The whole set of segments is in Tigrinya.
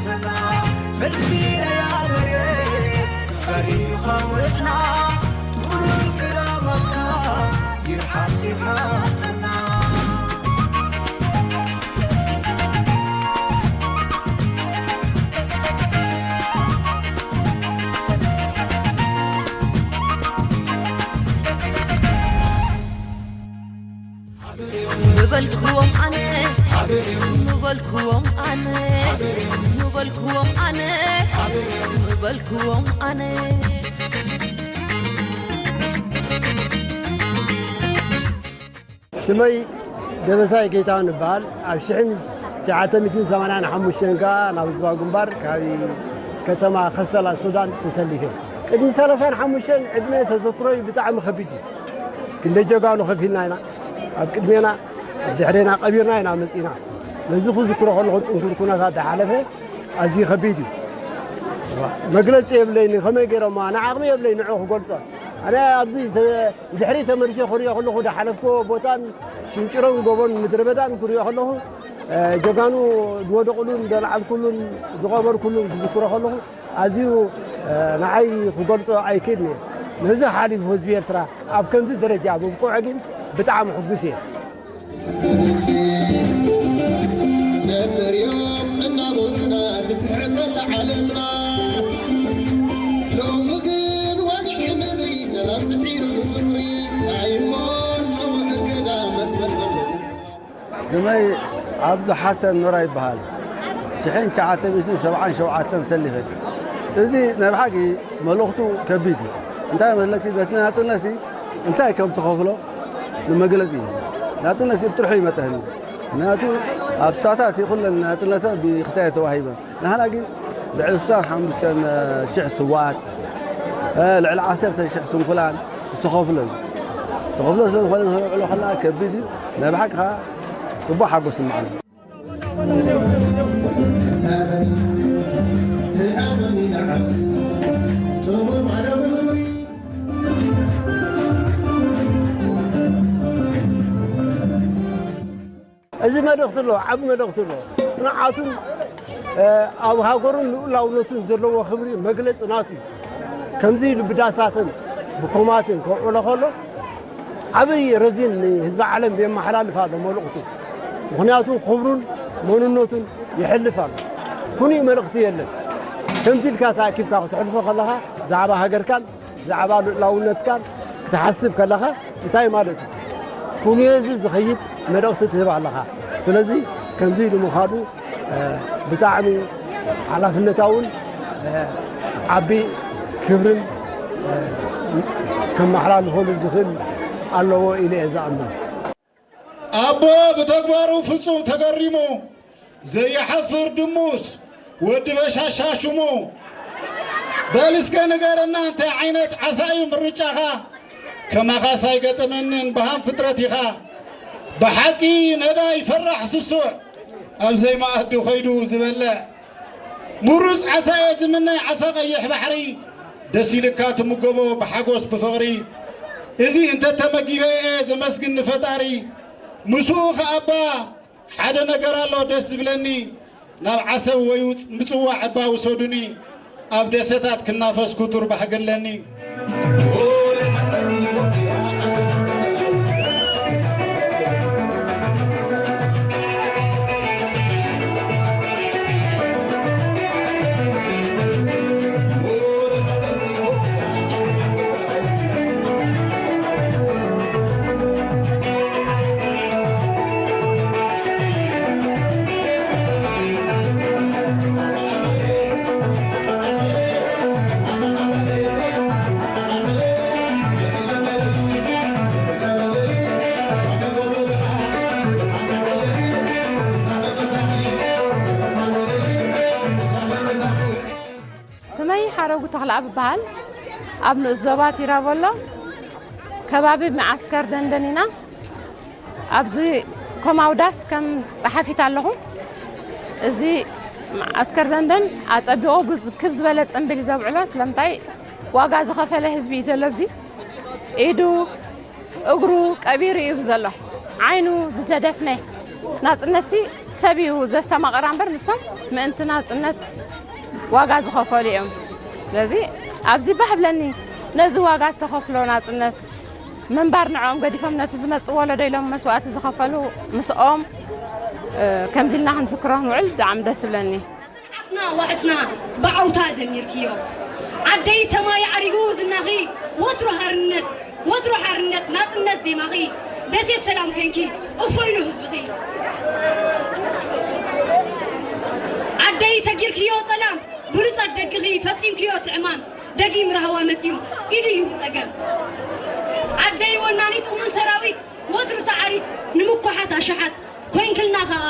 ሰና ፈልፊለያ መሬት ፈሪኻ ውዕና ጥሉል ክራማትካ ይርሓስ ይሓሰና። ምበልክዎም ኣነ ምበልክዎም ኣነ ምበልክዎም ኣነ ምበልክዎም ኣነ። ሽመይ ደበሳይ ጌታሁን እበሃል። ኣብ ሽሕን ትሽዓተ ሚእትን ሰማንያን ሓሙሽተን ከኣ ናብ ህዝባዊ ግንባር ካብ ከተማ ከሰላ ሱዳን ተሰሊፈ። ቅድሚ ሰላሳን ሓሙሽተን ዕድመ ተዘክሮይ ብጣዕሚ ከቢድ እዩ። ክንደይ ጀጋኑ ከፊልና ኢና። ኣብ ቅድሜና ኣብ ድሕሬና ቀቢርና ኢና መጺና። ነዚ ክዝክሮ ከለኹ ጥንኩር ኩነታት ዝሓለፈ ኣዝዩ ከቢድ እዩ። መግለጺ የብለይን፣ ከመይ ገይሮማ ንዓቕሚ የብለይን ንዑ ክገልጾ። ኣነ ኣብዚ ድሕሪ ተመልሼ ክሪኦ ከለኹ ዝሓለፍክዎ ቦታን ሽንጭሮን ጎቦን ምድረ በዳን ክሪኦ ከለኹ ጀጋኑ ዝወደቕሉን ዘልዓልኩሉን ዝቐበርኩሉን ክዝክሮ ከለኹ ኣዝዩ ንዓይ ክገልጾ ኣይክእልን እየ። ነዚ ሓሊፉ ህዝቢ ኤርትራ ኣብ ከምዚ ደረጃ ምብቅዑ ግን ብጣዕሚ ሕጉስ እየ። ነብርዮም እናበሉና ትስሕቀላ ዓለምና ሎሚ ግን ወግዒ ምድሪ ሰላም ስዒሩ ብፍቅሪ ታይሞ ነውሕ ገዳ መስመር ፈለጉ ስመይ ዓብዱ ሓሰን ኑራ ይበሃል። ሽሕን ትሽዓተ ሚእትን ሰብዓን ሸውዓተን ሰሊፈ። እዚ ናይ ብሓቂ መልእኽቱ ከቢድ እዩ። እንታይ መስለኪ ነቲ ናጽነት እንታይ ከም ትኸፍሎ ንመግለጺ እዩ። ናጽነት ብጥርሑ ይመጠህኒ። ምክንያቱ ኣብ ሳታት ኩለን ናጽነታት ብክሳየ ተዋሂበን። ንሕና ግን ልዕሊ ስሳን ሓሙሽተን ሽሕ ስዋኣት ልዕሊ ዓሰርተ ሽሕ ስንኩላን ዝተኸፍሎ እዩ። ዝተኸፍሎ ስለ ዝኾነ ንኽንውዕሎ ከለና ከቢድ እዩ። ናይ ብሓቂ ከዓ ፅቡቅ ሓጎስ ይስምዓኒ። እዚ መልእኽቲ ኣለዎ፣ ዓቢ መልእኽቲ ኣለዎ። ጽንዓቱን ኣብ ሃገሩን ልኡላውነቱን ዘለዎ ክብሪ መግለጺ ናቱ እዩ። ከምዚ ኢሉ ብዳሳትን ብኮማትን ከውዕሎ ከሎ ዓብዪ ረዚን ንህዝቢ ዓለም የመሓላልፍ ኣሎ መልእኽቱ። ምኽንያቱ ክብሩን መንነቱን የሕልፍ ኣሎ። ኩኑይ መልእኽቲ የለን። ከምዚ ኢልካ ተኣኪብካ ክተሕልፎ ከለኻ ብዛዕባ ሃገርካን ብዛዕባ ልኡላውነትካን ክትሓስብ ከለኻ እንታይ ማለት እዩ? ኩንዮ እዚ ዝኸይድ መልእኽቲ ትህብ ኣለኻ። ስለዚ ከምዚ ኢሉ ምዃኑ ብጣዕሚ ሓላፍነታውን ዓቢ ክብርን ከመሓላልፈሉ ዝኽእል ኣለዎ ኢለ እየ ዝኣምን። ኣቦ ብተግባሩ ፍጹም ተገሪሙ ዘይሓፍር ድሙስ ወዲ በሻሻ ሽሙ በል እስከ ንገረና እንታይ ዓይነት ዓሳ እዩ ምርጫኻ ከማኻስ ኣይገጠመንን ብሃም ፍጥረት ኢኻ ብሓቂ ነዳይ ፈራሕ ስሱዕ ኣብ ዘይመኣዲ ኸይዱ ዝበልዕ ምሩፅ ዓሳ እየ ዝምነ ዓሳ ቀይሕ ባሕሪ ደስ ኢልካ ትምገቦ ብሓጎስ ብፍቕሪ እዚ እንተተመጊበ እየ ዘመስግን ንፈጣሪ ምስኡ ኸኣባ ሓደ ነገር ኣሎ ደስ ዝብለኒ ናብ ዓሰብ ወይ ምፅዋዕ እባ ውሰዱኒ ኣብ ደሰታት ክናፈስ ክቱር ባህጊ ኣለኒ። ስመይ ሓረጉ ተኽለኣብ እበሃል። ኣብ ንኡስ ዞባ ቲራቦሎ ከባቢ መዓስከር ደንደን ኢና። ኣብዚ ኮማውዳስ ከም ጸሓፊት ኣለኹ። እዚ መዓስከር ደንደን ኣጸቢቑ ክብ ዝበለ ጽምብል እዩ ዘብዕሎ። ስለምንታይ ዋጋ ዝኸፈለ ህዝቢ እዩ ዘሎ ኣብዚ ኢዱ እግሩ ቀቢሩ እዩ ዘሎ ዓይኑ ዝተደፍነ ናጽነትሲ ሰብ እዩ ዘስተማቕራ እምበር፣ ንሶም ምእንቲ ናጽነት ዋጋ ዝኸፈሉ እዮም። ስለዚ ኣብዚ ባህ ብለኒ፣ ነዚ ዋጋ ዝተኸፍሎ ናጽነት ምንባር፣ ንዕኦም ገዲፎም ነቲ ዝመጽእ ወለዶ ኢሎም መስዋእቲ ዝኸፈሉ ምስኦም፣ እ፣ ከምዚ ኢልና ክንዝክሮ ክንውዕል ብጣዕሚ ደስ ይብለኒ። ጽንዓትና ዋሕስና ብዓውታ ዘሚርክዮ። ዓደይ ሰማይ ዓሪጉ ዝናኺ፣ ወትሩ ሃርነት፣ ወትሩ ሓርነት፣ ናጽነት ዜማኺ። ደሴት ሰላም ኮንኪ፣ እፎይ ኢሉ ህዝብኺ። ዓደይ ሰጊርክዮ ጸላም፣ ብሉጻት ደቅኺ ፈጺምክዮ እቲ ዕማም። ደጊም ራህዋ መጺኡ፣ ኢዱ ሂቡ ጸገም። ዓደይ ወናኒት እሙን ሰራዊት፣ ወትሩ ሰዓሪት፣ ንምኩሓት ኣሽሓት። ኮይንክልና ኸኣ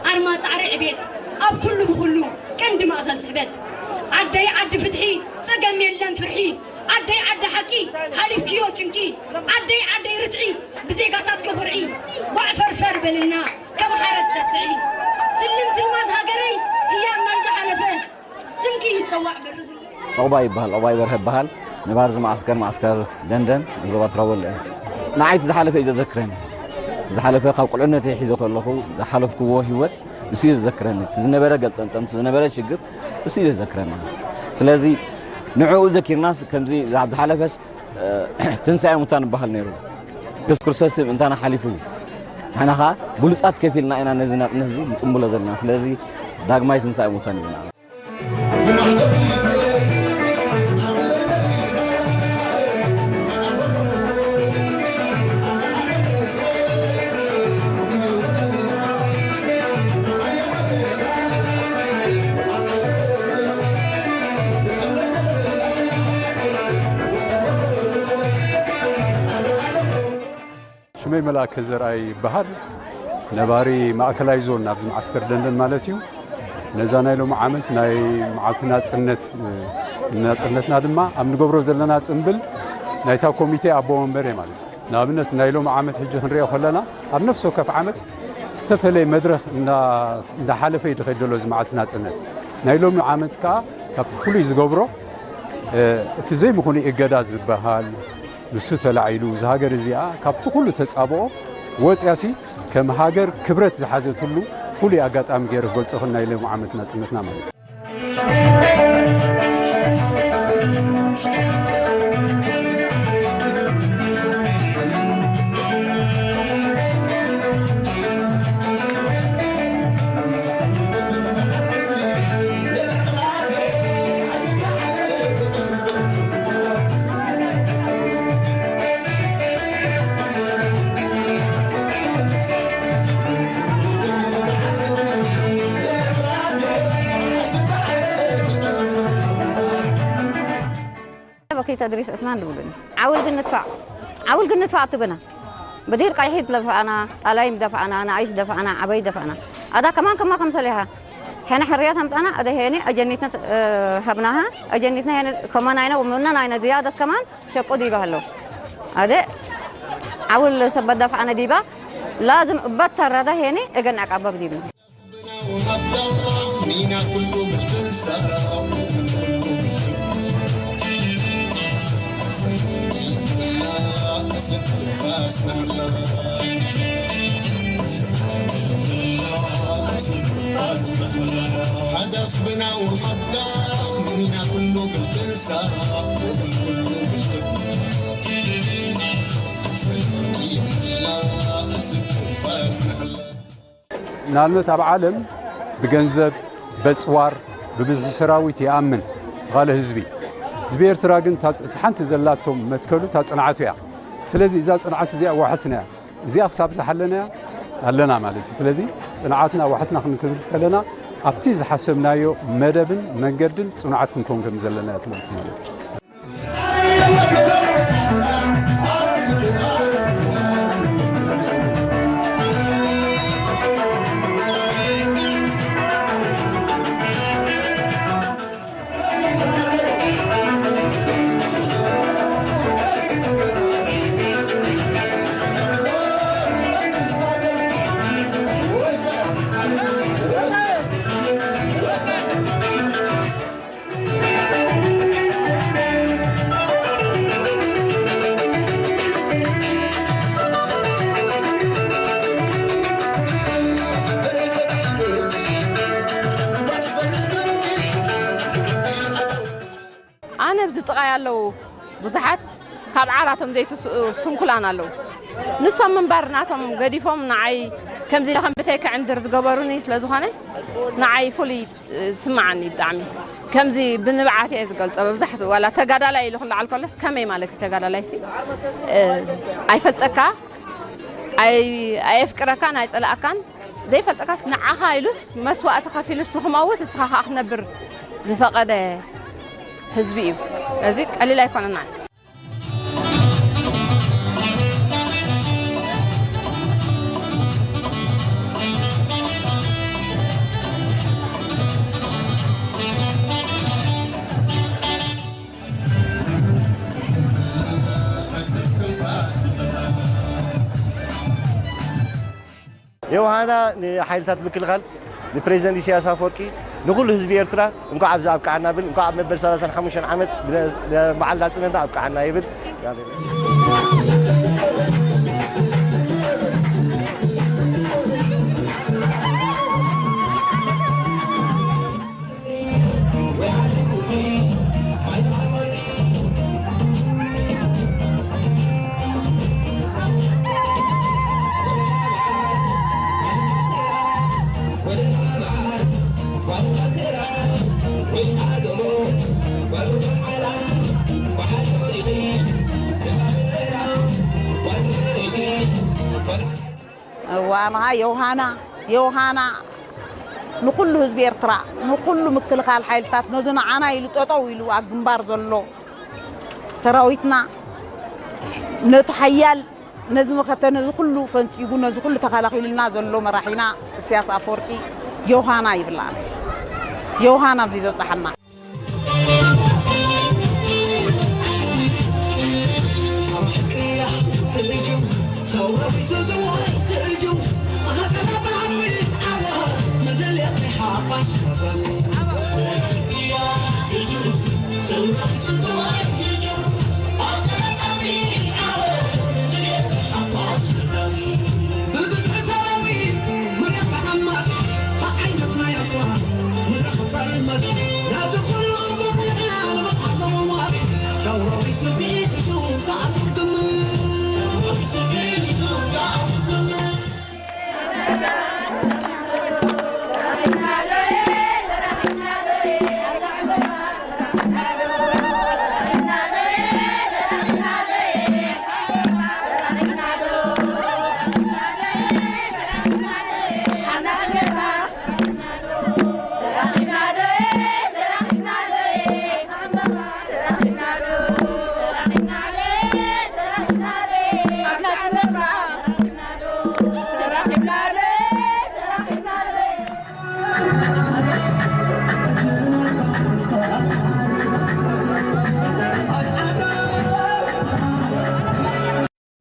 ኣርማ ጻዕሪ ዕቤት፣ ኣብ ኩሉ ብኹሉ ቀንዲ ማእከል ስሕበት። ዓደይ ዓዲ ፍትሒ፣ ጸገም የለን ፍርሒ። ዓደይ ዓዲ ሓቂ፣ ሓሊፍክዮ ጭንቂ። ዓደይ ዓደይ ርትዒ፣ ብዜጋታትኪ ኩርዒ። ጓዕ ፈርፈር በልና፣ ከም ሓረግ ጠጥዒ። ስልምቲ ኣልማዝ ሃገረይ፣ ህያብ ናይ ዝሓለፈ፣ ስምኪ ይጸዋዕ በርኽኒ። ዑቕባይ ይበሃል፣ ዑቕባይ በርሀ ይበሃል። ነባሪ እዚ መዓስከር፣ መዓስከር ደንደን፣ ዞባ ትራወለ እዩ። ንዓይ እቲ ዝሓለፈ እዩ ዘዘክረኒ። ዝሓለፈ ካብ ቁልዕነተይ ሒዘ ከለኹ ዝሓለፍክዎ ህይወት እሱ እዩ ዘዘክረኒ። እቲ ዝነበረ ገልጠምጠም፣ እቲ ዝነበረ ሽግር እሱ እዩ ዘዘክረኒ። ስለዚ ንዕኡ ዘኪርናስ ከምዚ ኣብ ዝሓለፈስ፣ እ፣ ትንሳኤ ሙታን ይበሃል ነይሩ። የሱስ ክርስቶስ እንታና ሓሊፉ፣ ንሕና ኸኣ ብሉጻት ከፊልና ኢና ነዚ ናጽነት እዚ ንጽምብሎ ዘለና። ስለዚ ዳግማይ ትንሳኤ ሙታን ይብልና። ሽመይ መልኣከ ዘርኣይ ይበሃል። ነባሪ ማእከላይ ዞን ናብዚ መዓስከር ደንደን ማለት እዩ። ነዛ ናይ ሎሚ ዓመት ናይ መዓልቲ ናጽነት፣ ናጽነትና ድማ ኣብ ንገብሮ ዘለና ጽምብል ናይታ ኮሚቴ ኣቦ ወንበር እየ ማለት እዩ። ንኣብነት ናይ ሎሚ ዓመት ሕጂ ክንሪኦ ከለና ኣብ ነፍሲ ወከፍ ዓመት ዝተፈለየ መድረኽ እንዳ-፣ እንዳሓለፈ እዩ ዝኸይድ ዘሎ እዚ መዓልቲ ናጽነት። ናይ ሎሚ ዓመት ከኣ ካብቲ ፍሉይ ዝገብሮ፣ እ፣ እቲ ዘይምኹኑ እገዳ ዝበሃል ንሱ ተላዒሉ፣ እዛ ሃገር እዚኣ ካብቲ ኩሉ ተጻብኦ ወጽያሲ ከም ሃገር ክብረት ዝሓዘትሉ ፍሉይ ኣጋጣሚ ገይረ ክገልጾ ክእል ናይ ሎሚ ዓመት ናጽነትና ማለት እዩ። በኪ ተድሪስ ዑስማን ድብሉኒ። ዓውል ግን ንድፋዕ፣ ዓውል ግን ንድፋዕ ትብና። ብዲር ቀይሒት ለፋዕና፣ ጣላይም ደፋዕና፣ ንኣይሽ ደፋዕና፣ ዓበይ ደፋዕና። ኣዳ ከማን ከማ ከምሰሊሃ። ሄነ ሕርያት ኣምጣና፣ ኣደ ሄነ ኣጀኒትነት፣ እ፣ ሃብናሃ፣ ኣጀኒትና ሄነ ከማን ኣይነ፣ ወመናን ኣይነ ዝያደት ከማን ሸቁ ዲባ ሃለው። ኣደ ዓውል ሰበት ደፋዕነ ዲባ፣ ላዝም እበት ተረዳ ሄነ፣ እገን ኣቃበብ ዲብና። هدف بنا وقدام، منا كله بالتنسى، ومن كله بالتقوى. فلوتي بالله، أسف فاسنا. ንኣብነት ኣብ ዓለም ብገንዘብ፣ በጽዋር፣ ብብዝሒ ሰራዊት ይኣምን እቲ ካልእ ህዝቢ። ህዝቢ ኤርትራ ግን እታ፣ እታ ሓንቲ ዘላቶም መትከሉ እታ ጽንዓቱ እያ። ስለዚ እዛ ጽንዓት እዚኣ ዋሕስና እያ። እዚኣ ክሳብ ዝሓለናያ ኣለና ማለት እዩ። ስለዚ ጽንዓትና ዋሕስና ክንክብል ከለና ኣብቲ ዝሓሰብናዮ መደብን መንገድን ጽኑዓት ክንከውን ከም ዘለና እያ ትምህርቲ ማለት እዩ። ጥቓይ ኣለዉ ብዙሓት ካብ ዓራቶም ዘይትስኡ ስንኩላን ኣለዉ። ንሶም ምንባር ናቶም ገዲፎም ንዓይ ከምዚ ኢለ ከም ብተይ ክዕንድር ዝገበሩኒ ስለ ዝኾነ ንዓይ ፍሉይ ዝስምዓኒ ብጣዕሚ። ከምዚ ብንብዓት እየ ዝገልጾ። መብዛሕትኡ ዋላ ተጋዳላይ ኢሉ ክለዓል ከሎስ ከመይ ማለት እዩ ተጋዳላይሲ? እ፣ ኣይፈልጠካ፣ ኣይ-፣ ኣየፍቅረካን ኣይጸላእካን ዘይፈልጠካስ ንዓኻ ኢሉስ መስዋእቲ ከፊሉስ ንኽመውት እስኻ ከኣ ክትነብር ዝፈቐደ ህዝቢ እዩ። እዚ ቀሊል ኣይኮነና። ዮሃና ንሓይልታት ምክልኻል ንፕሬዚደንት ኢሳያስ ኣፈወርቂ ንኩሉ ህዝቢ ኤርትራ እንኳዕ ኣብዚ ኣብቅዓና ብል። እንኳዕ ኣብ መበል ሰላሳን ሓሙሽተን ዓመት ብነ-፣ ብበዓል ናጽነትና ኣብቅዓና ይብል። እዋ፣ ንሃ ዮሃና፣ ዮሃና ንኹሉ ህዝቢ ኤርትራ፣ ንኹሉ ምክልኻል ሓይልታት፣ ነዚ ንዓና ኢሉ ጠጠው ኢሉ ኣብ ግንባር ዘሎ ሰራዊትና፣ ነቲ ሓያል፣ ነዚ መኸተ፣ ነዚ ኩሉ ፈንጺጉ፣ ነዚ ኩሉ ተኸላኺሉልና ዘሎ መራሒና ኢሳያስ ኣፈወርቂ ዮሃና ይብላና። ዮሃና ኣብዚ ዘብጽሓና።